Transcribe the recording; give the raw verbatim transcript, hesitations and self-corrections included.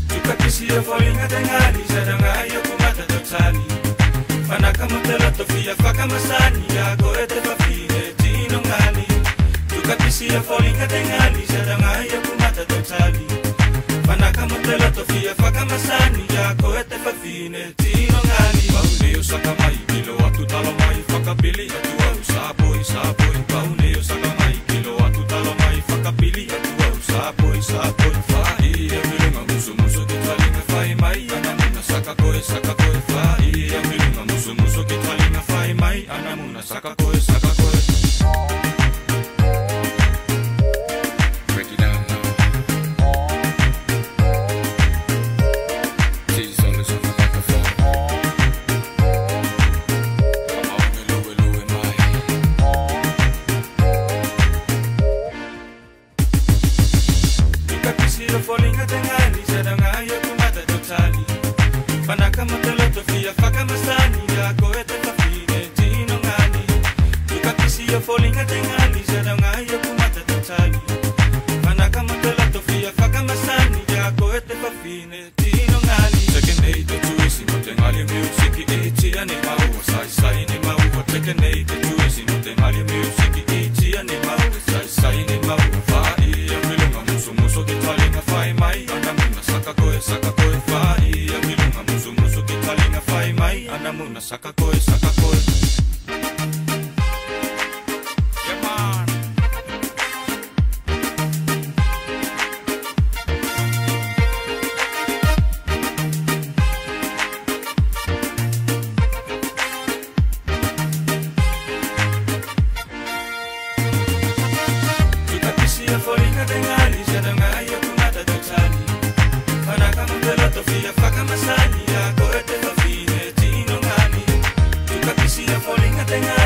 Tuka pisi o foliga te gali, se loga i oku mata tau tali. Fanaka mo te loto fia fakamasani, a koe te fafine tino gali. Tuka pisi o foliga te gali, se loga i oku mata tau tali. Fanaka mo te loto fia fakamasani, a koe te fafine tino gali. Pau nei o saka mai, pilo atu talo mai, fakapili atu au, sa poi, sa poi. Pau nei o saka mai, pilo atu talo mai, fakapili atu au, sa poi, sa poi. Fai au i luga, musumusu ki taliga, fai mai anamuna, saka koe, saka koe. Fai au i luga, musumusu ki taliga, fai mai anamuna, saka koe, saka koe. Break it down now. T's on the microphone. Come on, lue, lue mai. Tuka pisi o foliga te gali, se loga i oku mata tau tali. Fanaka mo te loto fia fakamasani, a koe te fafine tino gali. Tuka pisi o foliga te gali, se loga i oku mata tau tali. Fanaka mo te loto fia fakamasani, a koe te fafine tino gali. Teke nei te tuisi mo te gali miusiki, itia nei maua, saisai nei maua. Teke nei te tuisi mo te gali miusiki, itia nei maua, saisai nei maua. Fai au i luga, musumusu ki taliga, fai mai anamuna, saka koe, saka koe. Fai au i luga, musumusu ki taliga, fai mai anamuna, saka koe, saka koe. Yeah, man. Tuka pisi o foliga te gali, se loga i oku mata tau tali. Fanaka mo te loto fia fakamasani, a koe te fafine tino gali. Tuka pisi o foliga te gali,